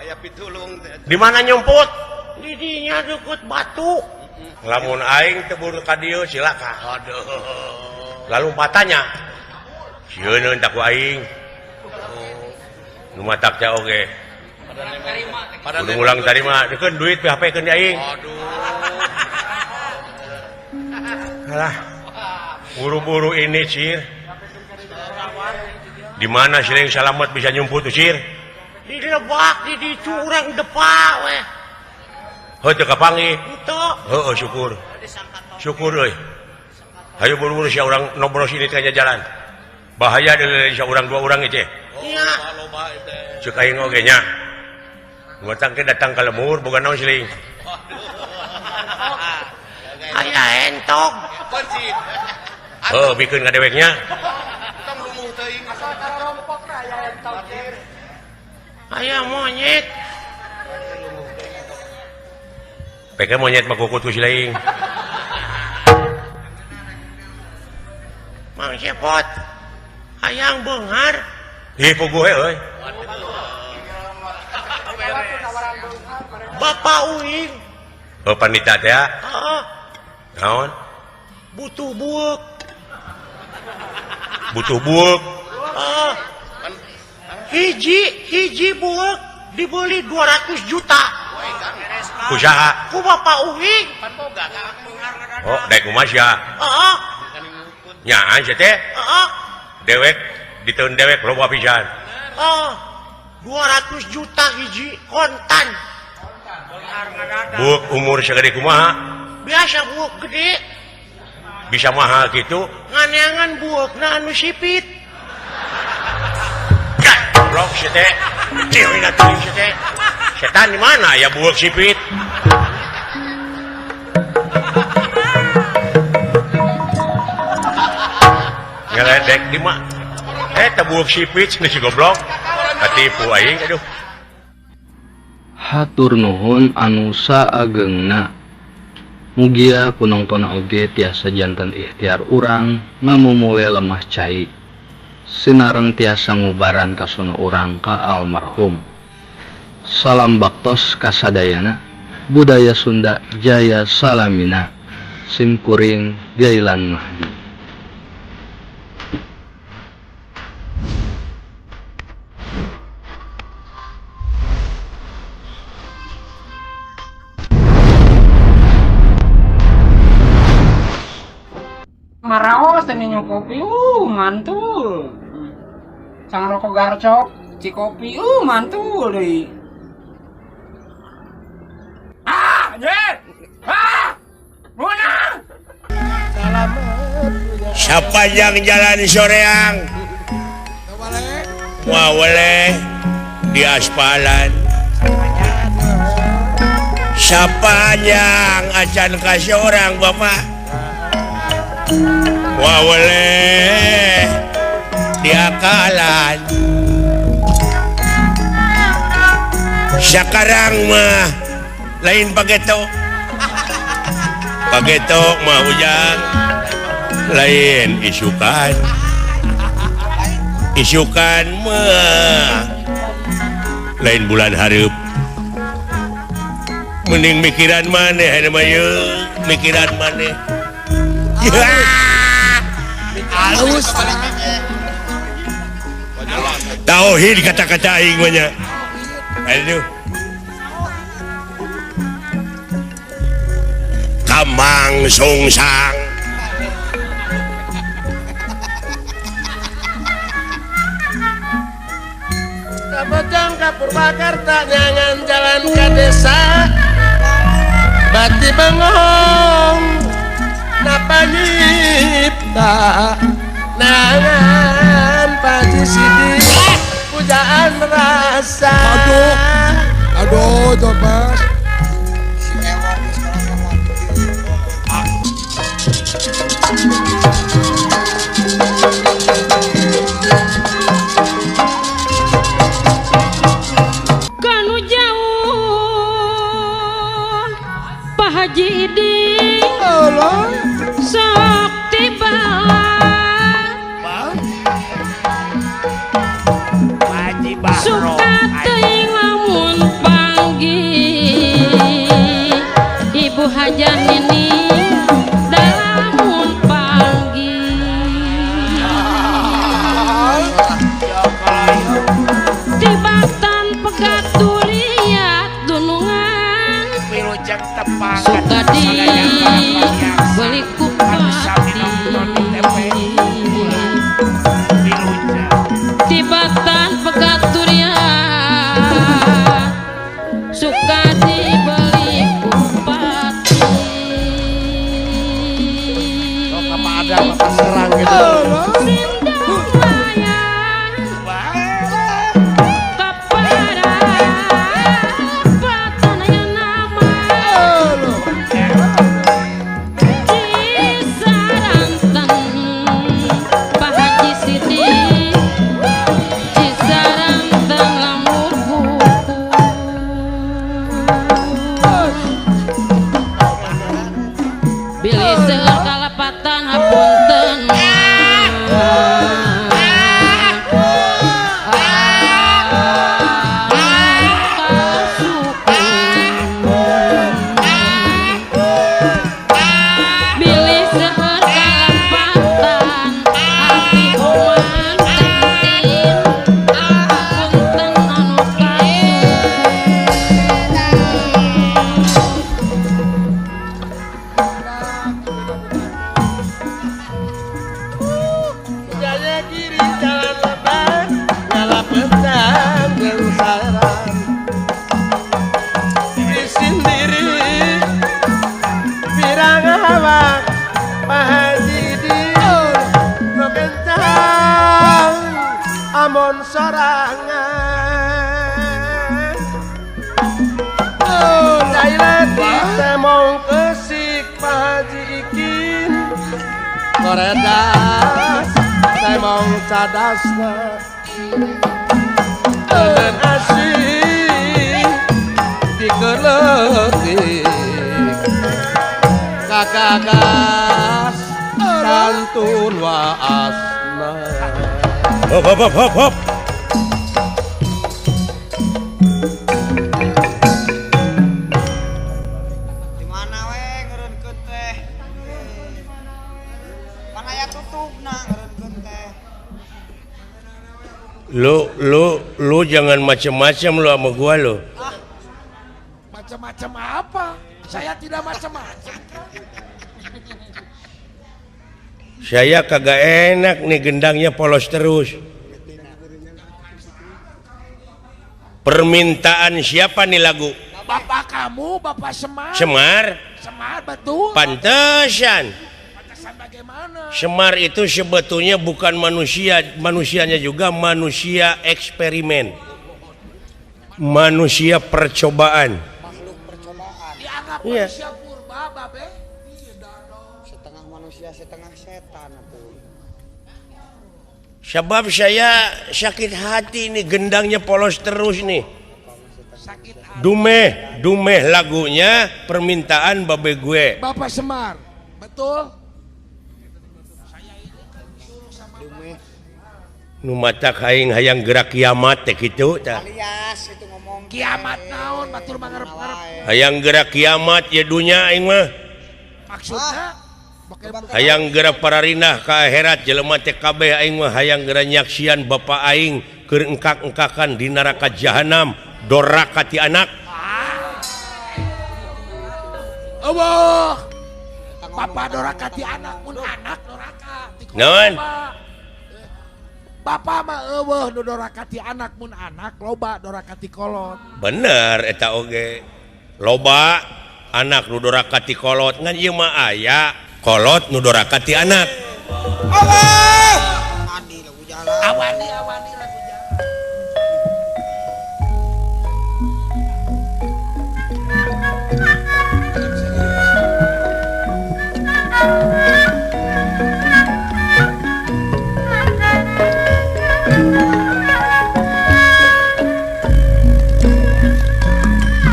Aya pitulung teh. Di mana nyumput? Di dinya deukeut batu. Lamun aing teu buru ka dieu cilaka. Aduh. Lalu matanya. Sieun tak ku aing. Nu matak teh oge. Kudu ulang tarima, deukeun duit PHP-keun di aing. Aduh. Alah. Buru-buru ini, Cir. Di mana siling salamet bisa nyumput tuh, Cir? Di lebak di ditu urang depa we. Heuh teu kapanggih. Henteu. Heueuh syukur. Syukur euy. Hayu buru-buru sia urang nobros ini teh jalan. Bahaya deui sia urang dua urang ieu teh. Nya. Ceuk aing oge nya. Gua tangke datang ka lemur boga naon siling. Aya entog. Oh, bikeun ka deweknya. Tong lumuh teuing asal karompokna aya entog. Aya monyet. Peke monyet mah kukut ku siling. Mang Cepot. Hayang beunghar. Ih, puguh we euy. Bapak uing. Oh, panita teh. Heeh. Naon? Butuh buuk. Butuh buuk. Heeh. Hiji buuk dibeli 200 juta. Ku saha? Ku Bapak uing. Oh, daek kumaha sia? Heeh. Nyaan sia teh? Heeh. Dewek diteun dewek loba pisan. Oh, 200 juta hiji kontan. Buuk umur segede kumaha? Biasa buuk gede. Bisa mahal gitu? Nganeangan buukna anu sipit. Goblok sia teh. Ceuing atuh sia teh. Setan di mana ya buuk sipit? Ngeledek di mana? Teh buuk sipit cenah si goblok. Katipu aing aduh. Hatur nuhun anu saagengna. Mugia ku nongtonna oge tiasa janten ikhtiar urang ngamumule lemah cai. Sinareng tiasa ngubaran kasuna urang ka almarhum. Salam baktos kasadayana. Budaya Sunda jaya salamina. Simkuring Gailan Mahdi. Maraos teh minum kopi, mantul. Sang rokok garcok, cikopi, mantul deui. Ah, anjir. Ah! Menang. Sepanjang jalan soreang. Waweleh di aspalan. Sepanjang acan kasih orang bapak. Waweleh diakalan. Sekarang mah lain pageto. Pageto mah ujang lain isukan. Isukan mah lain bulan hareup. Mending mikiran maneh aya mah yeuh, mikiran maneh. Halus. Tauhid kata-kata aing mah nya. Aduh. Kamang sungsang. Kabojong ka Purwakarta nyangan jalan ka desa. Bati bengong napa nyipta nangan paji sidi pujaan rasa. Aduh, aduh, coba. Kanu jauh Pak Haji Idi sok tiba suka teuing lamun panggih Ibu Hajah ini lamun panggih tibatan pegat duriat dunungan suka di beli kupati tibatan pegat duriat suka dibeli kupati. Apa ada apa serang gitu. Koredas temong cadasna dan asih dikeletik kakagas santun waasna. Hop hop hop hop hop. Lu jangan macam-macam lu sama gua lu. Macam-macam apa? Saya tidak macam-macam. Saya kagak enak nih gendangnya polos terus. Permintaan siapa nih lagu? Bapak kamu, Bapak Semar. Semar? Semar betul. Pantesan. Bagaimana? Semar itu sebetulnya bukan manusia, manusianya juga manusia eksperimen, manusia percobaan. Makhluk percobaan. Dianggap iya. Manusia purba, babe. Setengah manusia. Manusia setengah setan atuh. Sebab saya sakit hati nih gendangnya polos terus nih. Dumeh, dumeh lagunya permintaan babe gue. Bapak Semar, betul? Nu matak aing hayang gerak kiamat teh kitu tah. Alias itu ngomong kiamat naon batur mangarep-ngarep. Hayang gerak kiamat ya dunya aing mah. Maksudna hayang gerak pararinah ka akhirat jelema teh kabeh aing mah hayang gerak nyaksian bapa aing keur engkak-engkakan di neraka jahanam doraka ti anak. Allah. Papa doraka ti anak mun anak doraka ti naon? Bapak mah eueuh nu doraka ti anak mun anak loba doraka ti kolot. Bener eta oge. Loba anak nu doraka ti kolot ngan ieu mah aya kolot nu doraka ti anak. Allah. Adi lagu jalan. Awani awani lagu jalan.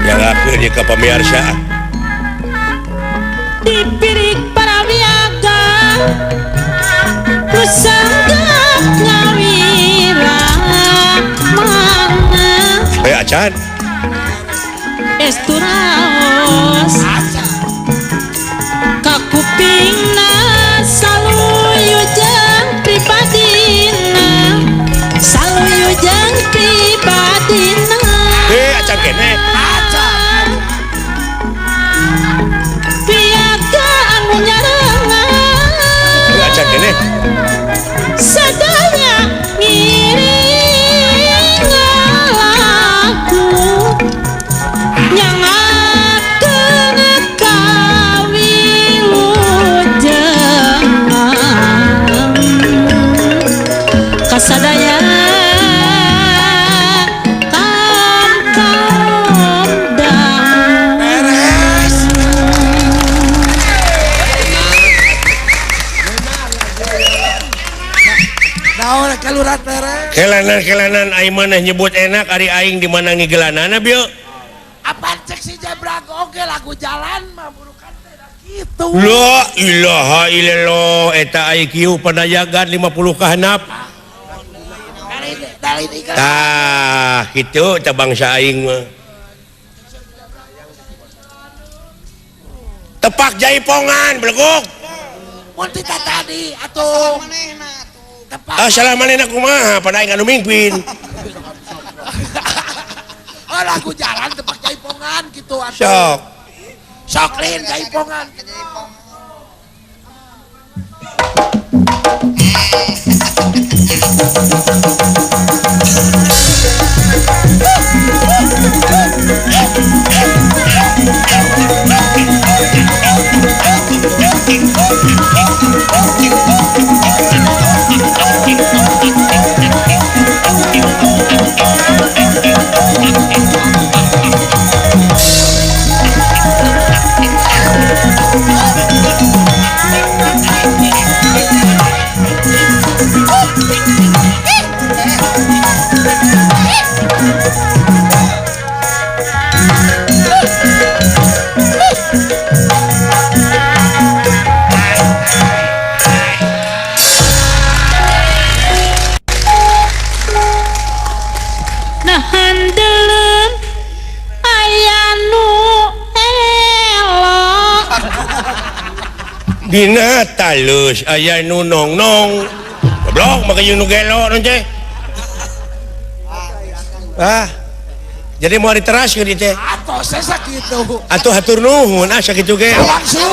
Yang akhirnya ke pemirsa dipirik para wiaga kusanggap ngawira mana acan esturaos kakupingna saluyu jeung pribadina saluyu jeung pribadina acan kene sadaya ngiring ngalaku nyangakeun kawilujengan kasadaya kelanan-kelanan aing maneh nyebut enak ari aing di mana ngigelanana bieu. Apaan cek si Jabrak oge lagu jalan mah burukan teh da kitu. La ilaha illallah eta IQ panayagan 50 kahanap. Tah kitu teh bangsa aing mah. Tepak jaipongan beleguk. Mun ti tadi atuh. Ah salah manehna kumaha pada aing anu mingpin. Oh lagu jalan tepak jaipongan gitu atuh. Sok. Sok lin jaipongan. Dina talus aya nu nongnong. Goblok make jeung nu gelo non teh. Ah. Jadi mau diteraskeun ieu teh. Atuh saya sakitu. Atuh hatur nuhun ah sakitu ge. Langsung.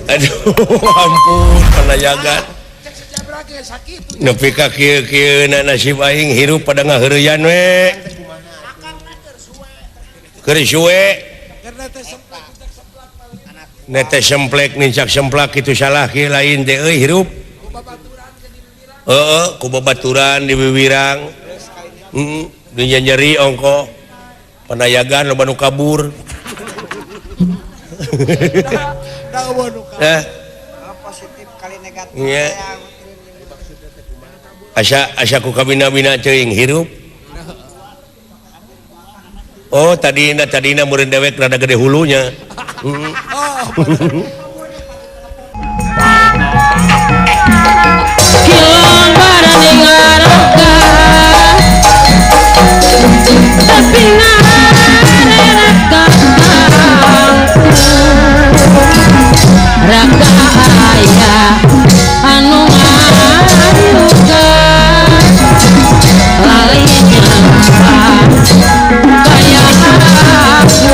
Aduh ampun panayagan. Nepi ka kieu-kieu na nasib aing hirup pada ngaheureyan we. Keur suwe. Nete semplek nincak semplak itu salah kieu lain teh euy hirup. Heeh, ku babaturan di wiwirang. Heeh, dunya nyeri ongko. Panayagan loba nu kabur. Positif kali negatif. Asa asa ku kabina-bina teuing hirup. Oh tadina tadina meureun dewek rada gede hulunya. Kilong barani ngaraka tapi ngaraka raka aya anu ngayuga lali nyampa kaya aku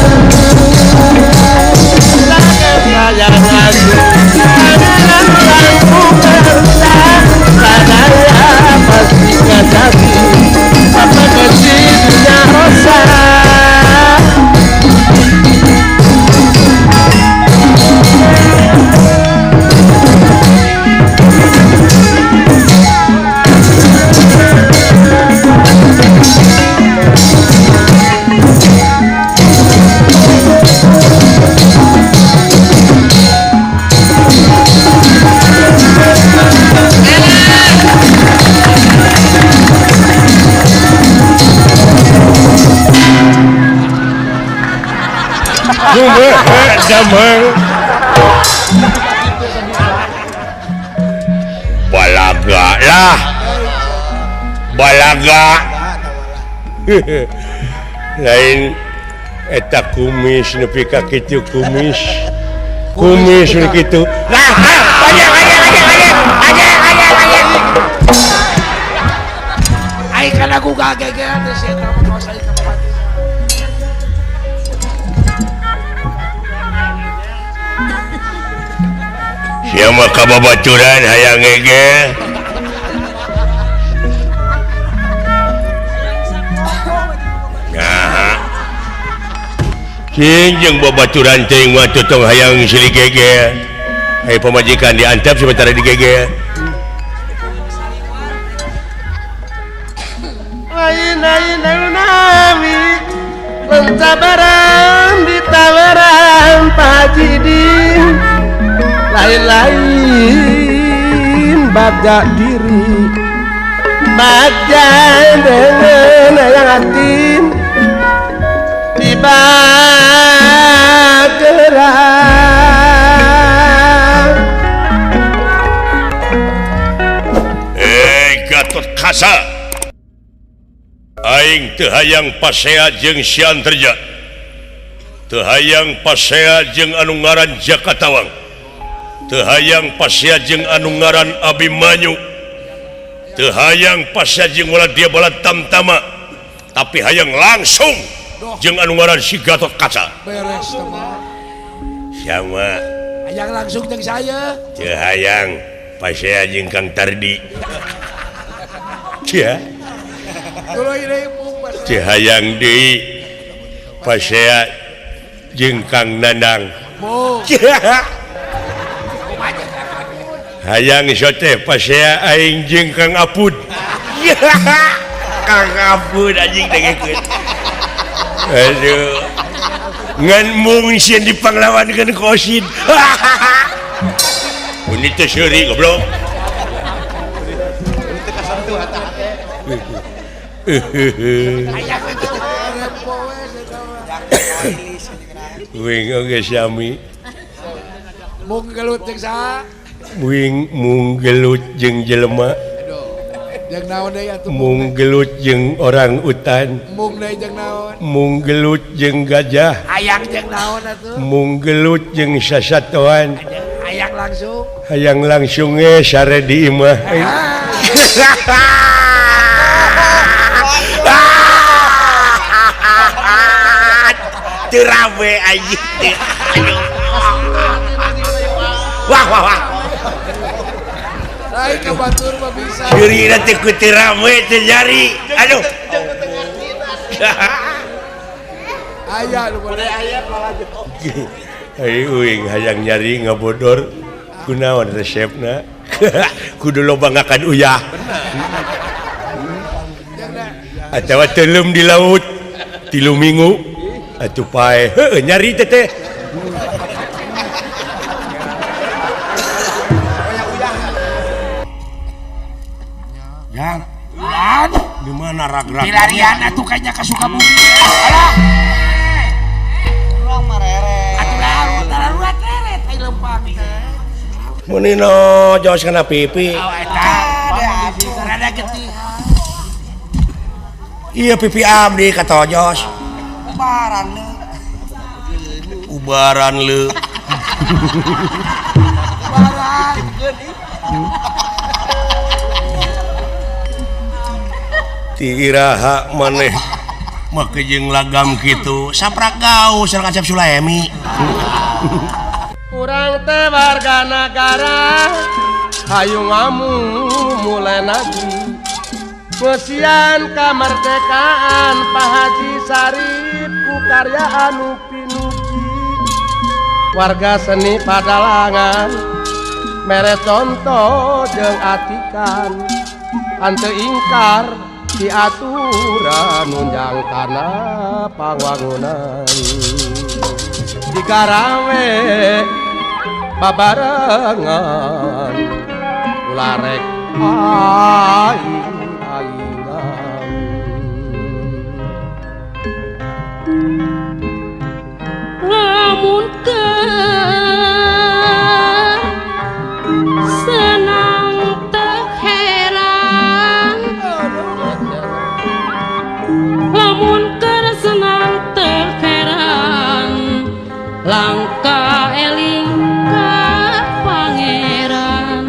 Balaga lah, balaga. Lain eta kumis nepi ka kitu kumis, kumis nu kitu. Lah, banyak banyak banyak banyak banyak banyak. Ai kana ku gagegean teh si eta mah kawas ka bapati. Siapa kababaturan hayang ngege. Nah. Cing jeung babaturan teuing mah teu tong hayang silih gege. Ai pamajikan diantep sementara digege. Lain lain nawi lentabaran ditawaran Pak Jidin. Lain-lain bagja diri bagja dengan yang hati tiba kerang. Gatot Kaca aing teu hayang pasea jeung Sianterja, teu hayang pasea jeung anu ngaran Jakatawang, teu hayang pasea jeung anu ngaran Abimanyu, teu hayang pasea jeung Waladya Bala Tamtama, tapi hayang langsung jeung anu ngaran si Gatot Kaca. Beres teman. Sama hayang langsung jeung saya. Teu hayang pasea jeung Kang Tardi. Ya. Teu hayang deui pasea jeung Kang Nanang. Hayang sote pasea aing jeung Kang Apud. Kang Apud anjing dengekeun. Aduh. Ngan mung sieun dipanglawankeun ku Osid. Mun teu seuri goblok. Wing oge sami. Mung gelut jeung saha? Wing mung gelut jeung jelema. Jeung naon deui atuh? Mung gelut jeung orang utan. Mung deui jeung naon? Mung gelut jeung gajah. Hayang jeung naon atuh? Mung gelut jeung sasatoan. Hayang langsung. Hayang langsung ge sare di imah. Teu rame anjing. Wah wah wah. Lain ka batur mah bisa. Ceurina teh ku teu rame teu nyari. Aduh. Aya nu boleh aya lalajo. Ai uing hayang nyari ngabodor kunaon resepna? Kudu loba ngakan uyah. Atawa teuleum di laut 3 minggu. Atuh pae heueuh nyari teh teh. Ya. Ulan di mana ragrag? Dilarian atuh kayaknya ka Sukabumi. Alah. Urang mah rere. Atuh darurat rere tai lempang teh. Munino jos kana pipi. Oh eta. Rada getih. Iya pipi abdi katojos. Ubaran leu. Ubaran leu. Ubaran. Ti iraha maneh make jeung lagam kitu saprak gaul sareng Acep Sulaemi. Urang teh warga nagara hayu ngamu mulai nagi ngeusian kamerdekaan Pak Haji Sarip ku karya anu pinuji warga seni padalangan mere contoh jeung atikan henteu ingkar diaturan nunjang kana pangwangunan digarawe babarengan ulah rek aing-aingan lamun senang teu herang lamun keur senang teu herang langka eling ka pangeran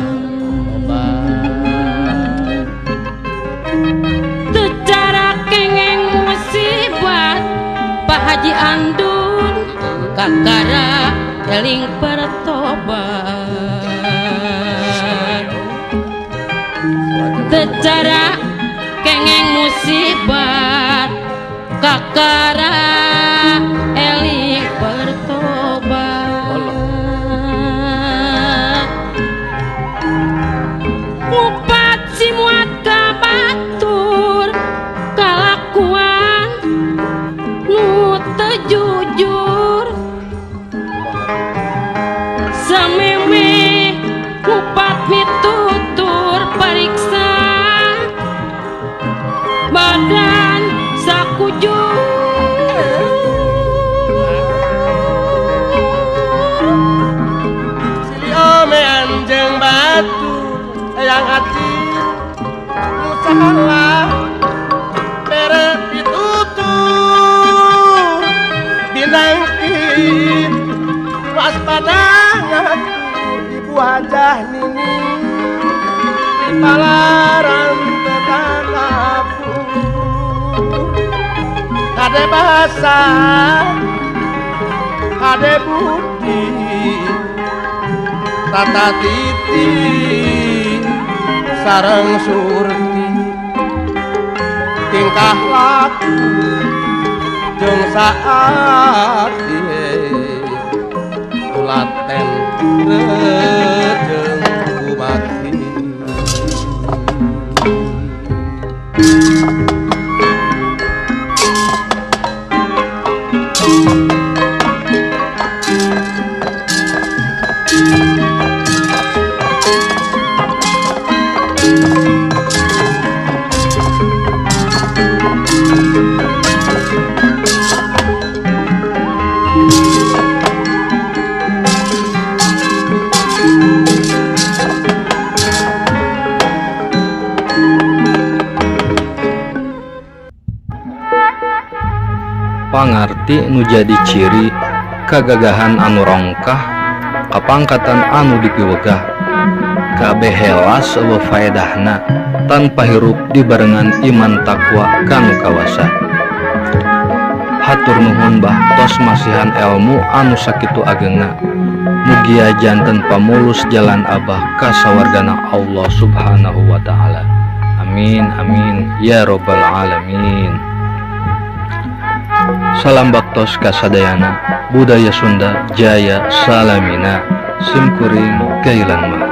teu cara kengeng musibat Pak Haji Andun kakara eling pertobat teu cara kengeng musibat kakara eling pertobat ngupat si muat ka batur kalakuan nu teu jujur sameme ngupat mitutur pariksa badan sakujur silih omean jeung batu hayang ati nu salah bere pitutur binangkit waspada ngatur ibu hajah nini di palaran tetanggapu kade bahasa kade budi tata titi sareng surti tingkah laku jeung saat ulaten rejeng kumati. Pangarti nu jadi ciri kagagahan anu rongkah kapangkatan anu dipiwegah kabeh helas eueuh faedahna tanpa hirup dibarengan iman takwa kanu kawasa. Hatur nuhun bah tos masihan elmu anu sakitu agengna, mugia janten pamulus jalan abah ka sawargana Allah Subhanahu wa taala. Amin amin ya robbal alamin. Salam baktos kasadayana, budaya Sunda jaya salamina, simkuring kailanmah.